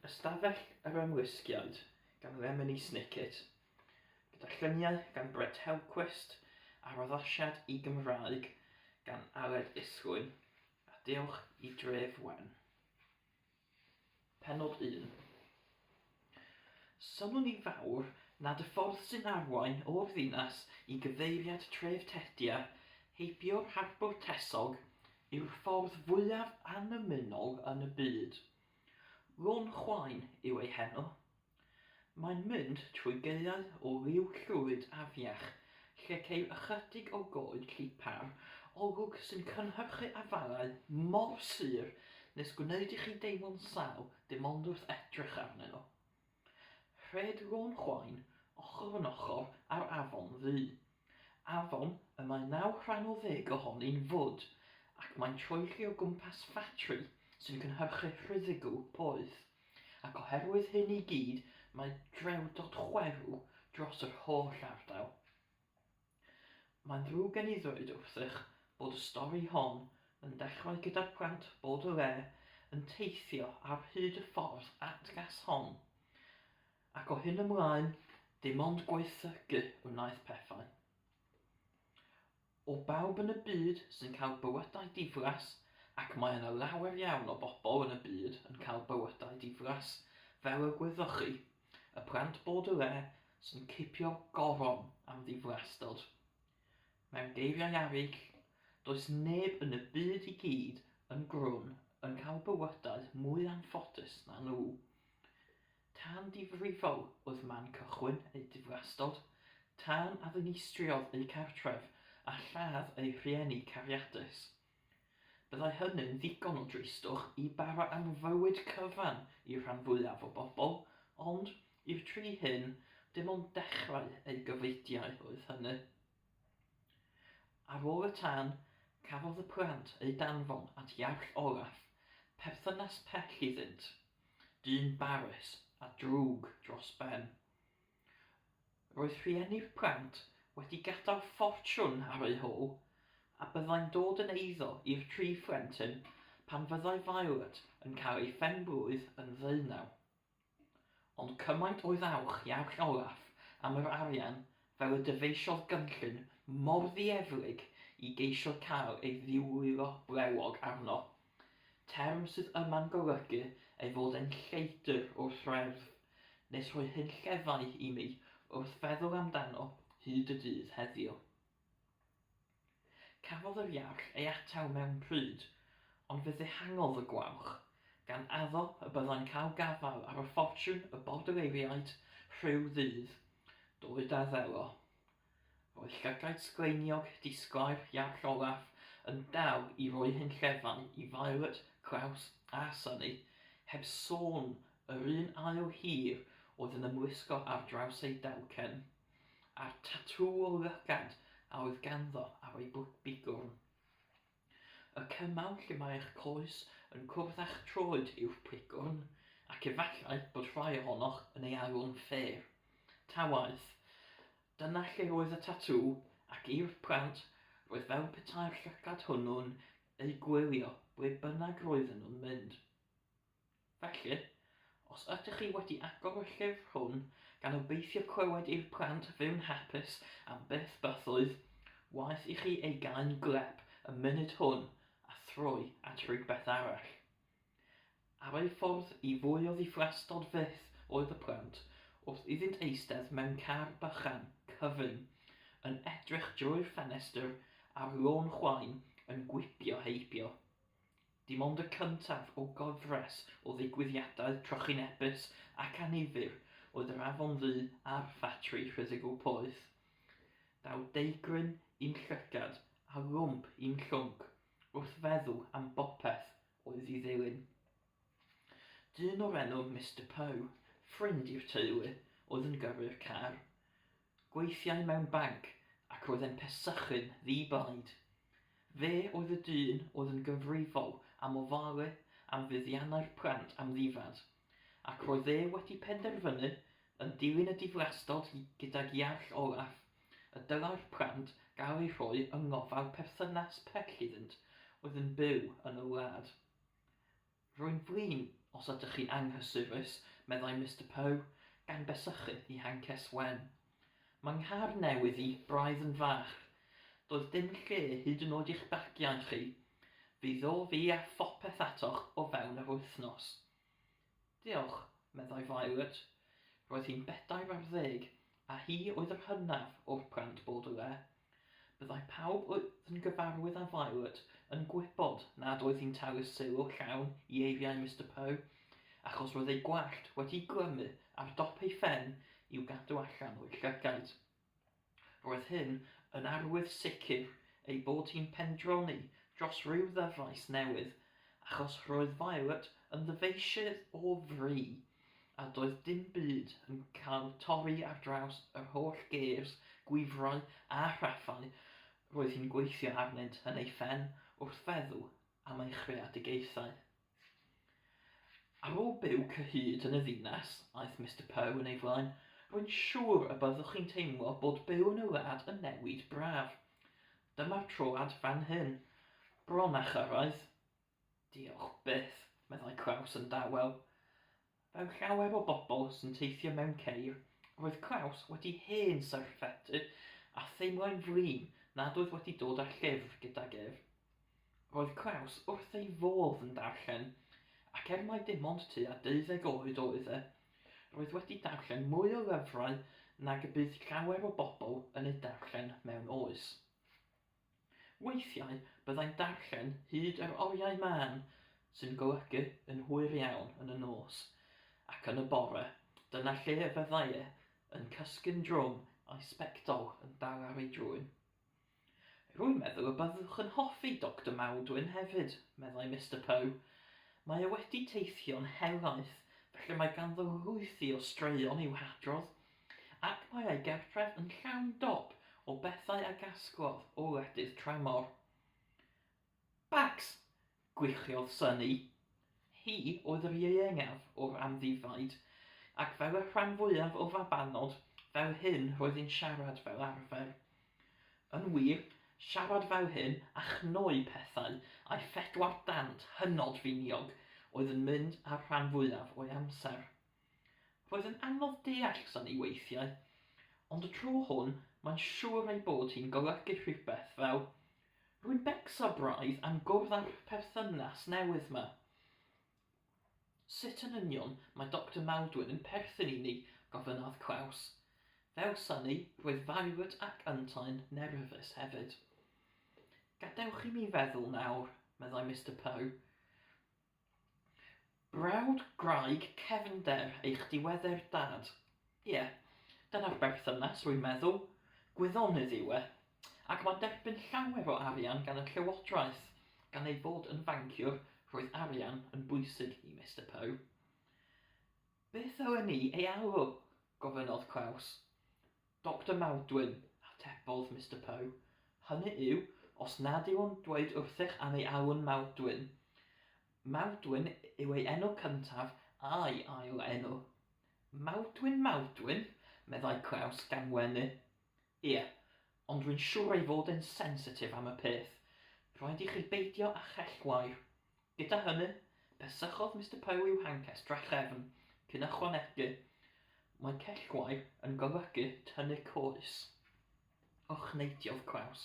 Ystafell yr Ymlusgiaid gan Lemony Snicket, gyda lluniau gan Brett Helquist a'r addasiad i Gymraeg gan Aled Islwyn, a diolch i Dref Wen. Pennod 1. Synnwn i fawr nad y ffordd sy'n arwain o'r ddinas i gyfeiriad tref Tetia heibio'r harbwr Tesog yw'r ffordd fwyaf annymunol yn y byd. Lôn Chwain yw ei henw. Mae'n mynd trwy gaeau o liw llwyd afiach lle ceir ychydig o goed llipar olwg sy'n cynhyrchu afalau mor sur nes gwneud i chi deimlo'n sâl dim ond wrth edrych arnyn nhw. Rhed Lôn Chwain ochr yn ochr â'r Afon Ddu. Afon y mae rhan o ddeg ohoni'n fwd ac mae'n troelli o gwmpas ffatri sy'n cynhyrchu rhuddygl poeth, ac oherwydd hyn i gyd mae drewdod chwerw dros yr holl ardal. Mae'n ddrwg gen i ddweud wrthych bod y stori hon yn dechrau gyda'r plant Baudelaire yn teithio ar hyd y ffordd atgas hon, Ac o hyn ymlaen, dim ond gwaethygu wnaeth pethau. O bawb yn y byd sy'n cael bywydau diflas, ac mae yna lawer iawn o bobl yn y byd yn cael bywydau diflas, fel y gwyddoch chi, y plant Baudelaire sy'n cipio'r goron am ddiflastod. Mewn geiriau eraill, does neb yn y byd i gyd yn grwn yn cael bywydau mwy anffodus na nhw. Tân difrifol oedd man cychwyn eu diflastod, tân a ddinistriodd eu cartref a lladd eu rhieni cariadus. Byddai hynny'n ddigon o dristwch i bara am fywyd cyfan i'r rhan fwyaf o bobl, ond, i'r tri hyn, dim ond dechrau eu gofidiau oedd hynny. Ar ôl y tân, cafodd y plant eu danfon at Iarll Olaf, perthynas pell iddynt. Dyn barus a drwg dros ben. Roedd rhieni'r plant wedi gadael ffortiwn ar eu hôl, a byddai'n dod yn eiddo i'r tri phlentyn pan fyddai Violet yn cael ei phen-blwydd yn ddeunaw. Ond cymaint oedd awch Iarll Olaf am yr arian fel y dyfeisiodd gynllun mor ddieflig i geisio cael ei ddiwyro blewog arno. Term sydd yma'n golygu ei fod e'n lleidr wrth reddf, nes rhoi hunllefau i mi wrth feddwl amdano hyd y dydd heddiw. Cafodd yr Iarll ei atal mewn pryd, ond fe ddihangodd y gwalch, gan addo y byddai'n cael gafael ar y ffortiwn y Bordereiriaid rhyw ddydd, doed a ddelo. Roedd llygaid sgleiniog disglair Iarll Olaf yn dal i roi hunllefau i Violet, Klaus a Sunny, heb sôn yr un ail hir oedd yn ymlusgo ar draws ei dalcen, a'r tatŵ o lygad a oedd ganddo ar ei bigwrn. Y cymal lle mae eich coes yn cwrdd â'ch troed yw'r pigwrn, ac efallai bod rhai ohonoch yn ei alw'n ffêr. Ta waeth, dyna lle roedd y tatŵ, ac i'r plant, roedd fel petai'r llygad hwnnw'n eu gwylio ble bynnag roedden nhw'n mynd. Felly, os ydych chi wedi agor y llyfr hwn gan obeithio clywed i'r plant fyw'n hapus am byth bythoedd, waeth i chi ei gau'n glep y munud hwn a throi at rywbeth arall. Ar eu ffordd i fwy o ddiflastod fyth oedd y plant, wrth iddynt eistedd mewn car bychan, cyfyng, yn edrych drwy'r ffenestr ar lôn chwain yn gwibio heibio. Dim ond y cyntaf o gyfres o ddigwyddiadau trychinebus ac annifyr oedd yr Afon Ddu a'r ffatri rhuddygl poeth. Daw deigryn i'm llygad a lwmp i'm llwnc wrth feddwl am bopeth oedd i ddilyn. Dyn o'r enw Mister Poe, ffrind i'r teulu, oedd yn gyrru'r car. Gweithiai mewn banc ac roedd e'n pesychu'n ddi-baid. Fe oedd y dyn oedd yn gyfrifol am ofalu am fuddiannau'r plant amddifad, ac roedd e wedi penderfynu, yn dilyn y diflastod gydag Iarll Olaf, y dylai'r plant gael eu rhoi yng ngofal perthynas pell iddynt oedd yn byw yn y wlad. Rwy'n flin. os ydych chi'n anghysurus, meddai Mister Poe, gan besychu i hances wen. Mae 'nghar newydd i braidd yn fach. Doedd dim lle hyd yn oed i'ch bagiau chi. Fe ddof i â phopeth atoch o fewn yr wythnos. Diolch, meddai Violet. Roedd hi'n 14, a hi oedd yr hynaf o'r plant Baudelaire. Byddai pawb oedd yn gyfarwydd â Violet yn gwybod nad oedd hi'n talu sylw llawn i eiriau Mister Poe, achos roedd ei gwallt wedi'i glymu ar dop ei phen i'w gadw allan o'i llygaid. Roedd hyn yn arwydd sicr ei bod hi'n pendroni dros ryw ddyfais newydd, achos roedd Violet yn ddyfeisydd o fri, a doedd dim byd yn cael torri ar draws yr holl gêrs, gwifrau a rhaffau roedd hi'n gweithio arnynt yn ei phen wrth feddwl am ei chreadigaethau. Ar ôl byw cyhyd yn y ddinas, aeth Mister Poe yn ei flaen, rwy'n siŵr y byddwch chi'n teimlo bod byw yn y wlad yn newid braf. Dyma'r troad fan hyn. Bron â chyrraedd. Diolch byth, meddai Klaus yn dawel. Fel llawer o bobl sy'n teithio mewn ceir, roedd Klaus wedi hen syrffedu a theimlai'n flin nad oedd wedi dod â llyfr gydag ef. Roedd Klaus wrth ei fodd yn darllen, ac er mai dim ond tua deuddeg oed oedd e, roedd wedi darllen mwy o lyfrau nag y bydd llawer o bobl yn eu darllen mewn oes. Weithiau byddai'n darllen hyd yr oriau mân, sy'n golygu yn hwyr iawn yn y nos, ac yn y bore, dyna lle y fyddai e yn cysgu'n drwm a'i sbectol yn dal ar ei drwyn. Rwy'n meddwl y byddwch yn hoffi Doctor Maldwyn hefyd, meddai Mister Poe. Mae e wedi teithio'n helaeth, felly mae ganddo lwythi o straeon i'w hadrodd, ac mae ei gartref yn llawn dop o bethau a gasglodd o wledydd tramor. Bax! Gwichiodd Sunny. Hi oedd yr ieuengaf o'r amddifaid, ac fel y rhan fwyaf o fabanod, fel hyn roedd hi'n siarad fel arfer. Yn wir, siarad fel hyn a chnoi pethau a'i phedwar dant hynod finiog oedd yn mynd â'r rhan fwyaf o'i amser. Roedd yn anodd deall Sunny weithiau, ond y tro hwn mae'n siŵr ei bod hi'n golygu rhywbeth fel Rwy'n becso braidd am gwrdd â'r perthynas newydd 'ma. Sut yn union mae Doctor Maldwyn yn perthyn i ni? gofynnodd Klaus. Fel Sunny, roedd Violet ac yntau'n nerfus hefyd. Gadewch i mi feddwl nawr, meddai Mister Poe. Brawd gwraig cefnder eich diweddar dad. Ie, dyna'r berthynas, rwy'n meddwl. Gwyddonydd yw e. Ac mae'n derbyn llawer o arian gan y llywodraeth. Gan ei fod yn fanciwr, roedd arian yn bwysig i Mister Poe. Beth ddylen ni ei alw? gofynnodd Klaus. Doctor Maldwyn, atebodd Mister Poe. Hynny yw, os nad yw o'n dweud wrthych am ei alw'n Maldwyn. Maldwyn yw ei enw cyntaf a'i ail enw. Maldwyn Maldwyn? meddai Klaus gan wenu. Ie, ond rwy'n siŵr ei fod e'n sensitif am y peth. Rhaid i chi beidio â chellwair. Gyda hynny, pesychodd Mister Poe i'w hancest drachefn, cyn ychwanegu, Mae cellwair yn golygu tynnu coes. Ochneidiodd Klaus.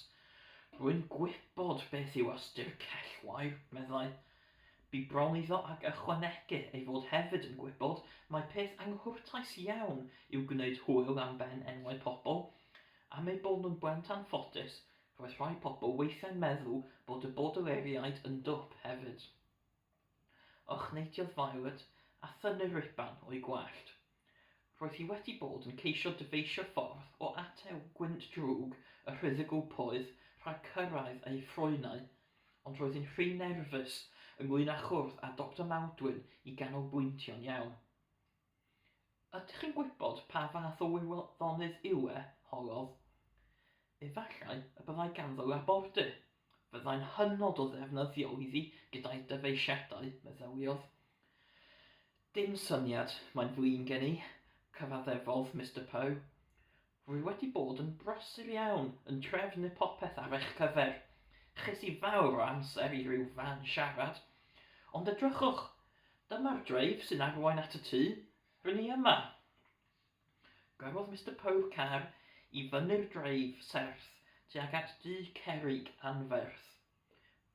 Rwy'n gwybod beth yw ystyr cellwair, meddai. Bu bron iddo ag ychwanegu ei fod hefyd yn gwybod mai peth anghwrtais iawn yw gwneud hwyl am ben enwau pobl, am eu bod nhw'n blant anffodus Roedd rhai pobl weithiau'n meddwl bod y Baudelairiaid yn dwp hefyd. Ochneidiodd Violet a thynnu'r ruban o'i gwallt. Roedd hi wedi bod yn ceisio dyfeisio ffordd o atal gwynt drwg y rhuddygl poeth rhag cyrraedd ei ffroenau, ond roedd hi'n rhy nerfus ynglŷn â chwrdd â Doctor Maldwyn i ganolbwyntio'n iawn. Ydych chi'n gwybod pa fath o wyddonydd yw e? holodd. Efallai y byddai ganddo labordy. Fyddai'n hynod o ddefnyddiol iddi gyda'i dyfeisiadau, meddyliodd. Dim syniad, mae'n flin gen i, cyfaddefodd Mister Poe. Rwy wedi bod yn brysur iawn yn trefnu popeth ar eich cyfer. Ches i fawr o amser i ryw fan siarad. Ond edrychwch! Dyma'r dreif sy'n arwain at y tŷ. Rŷn ni yma. Gyrrodd Mister Poe'r car i fyny'r dreif serth tuag at dŷ cerrig anferth.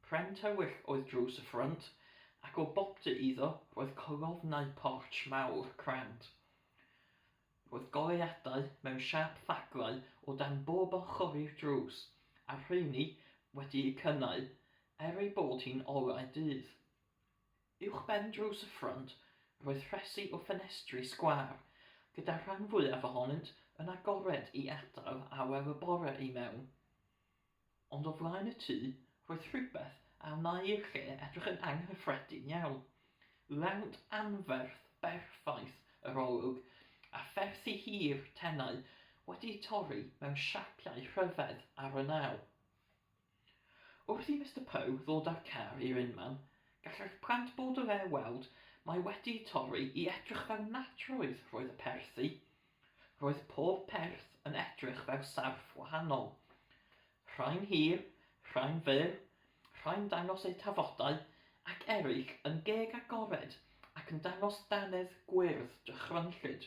Pren tywyll oedd drws y ffrynt, ac o boptu iddo roedd colofnau portsh mawr crand. Roedd goleuadau mewn siâp ffaglau o dan bob ochr i'r drws, a'r rheini wedi'u cynnau, er ei bod hi'n olau dydd. Uwchben drws y ffrynt roedd rhesi o ffenestri sgwâr, gyda'r rhan fwyaf ohonynt yn agored i adael awel y bore i mewn. Ond o flaen y tŷ roedd rhywbeth a wnâi i'r lle edrych yn anghyffredin iawn. Lawnt anferth berffaith yr olwg, a pherthi hir tenau wedi'u torri mewn siapiau rhyfedd ar y naw. Wrth i Mister Poe ddod â'r car i'r unman, gallai'r plant bod o le weld mai wedi'u torri i edrych fel nadroedd roedd y perthi. Roedd pob perth yn edrych fel sarff wahanol. Rhai'n hir, rhai'n fyr, rhai'n dangos eu tafodau, ac eraill yn geg agored ac yn dangos dannedd gwyrdd dychrynllyd.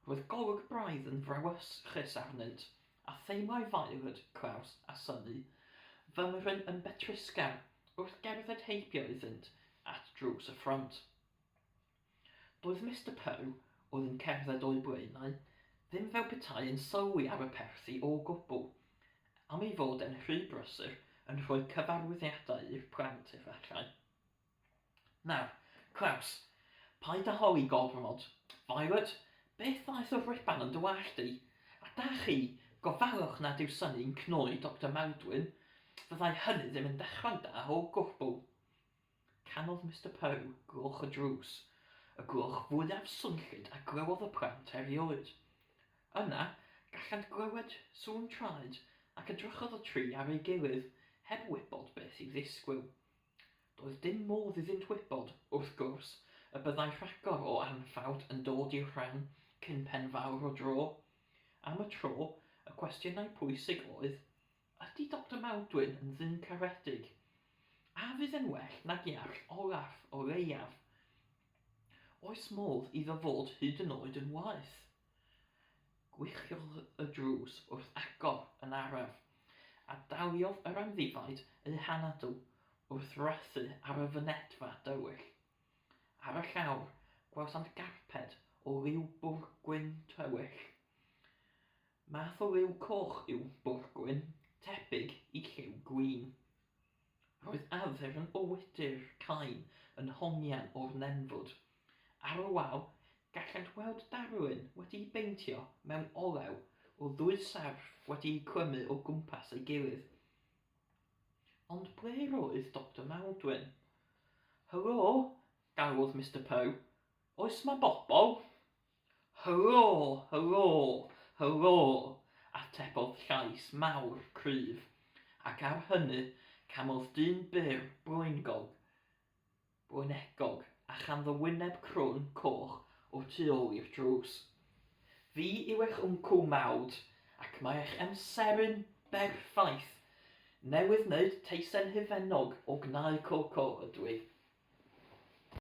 Roedd golwg braidd yn frawychus arnynt, a theimlai Violet, Klaus a Sunny fymryn yn betrusgar wrth gerdded heibio iddynt at drws y ffrynt. Doedd Mister Poe, oedd yn cerdded o'u blaenau, ddim fel petai yn sylwi ar y perthi o gwbl, am ei fod e'n rhy brysur yn rhoi cyfarwyddiadau i'r plant efallai. Nawr, Klaus, paid â holi gormod. Violet, beth ddaeth o'r ruban yn dy wallt di? A da chi, gofalwch nad yw Sunny'n cnoi Doctor Maldwyn, fyddai hynny ddim yn dechrau da o gwbl. Canodd Mister Poe gloch y drws, y gloch fwyaf swnllyd a glywodd y plant erioed. Yna, gallant glywed sŵn traed ac edrychodd y tri ar ei gilydd heb wybod beth i'w ddisgwyl. Doedd dim modd iddynt wybod, wrth gwrs, y byddai rhagor o anffawd yn dod i'w rhan cyn pen fawr o dro. Am y tro, y cwestiynau pwysig oedd, Ydy Doctor Maldwyn yn ddyn caredig? A fydd e'n well nag Iarll Olaf, o leiaf? Oes modd iddo fod hyd yn oed yn waeth? Gwichiodd y drws wrth agor yn araf, a daliodd yr amddifaid eu hanadl wrth frathu ar y fynedfa dywyll. Ar y llawr, gwelsant garped o liw bwrgwyn tywyll. Math o liw coch yw bwrgwyn, tebyg i lliw gwin. Roedd addurn o wydr cain yn hongian o'r nenfwd. Ar y wal, gallent weld darlun wedi'i beintio mewn olew o ddwy sarff wedi'u clymu o gwmpas ei gilydd. Ond ble roedd Doctor Maldwyn? Helo! galwodd Mister Poe. Oes 'ma bobl? Hylô! Hylô! Hylô! atebodd llais mawr cryf, ac ar hynny camodd dyn byr boengog, boenegog, a chanddo wyneb crwn coch o'r tu ôl i'r drws. Fi yw eich wncwl Maud, ac mae eich amseru'n berffaith! Newydd wneud teisen hufennog o gnau coco ydw i.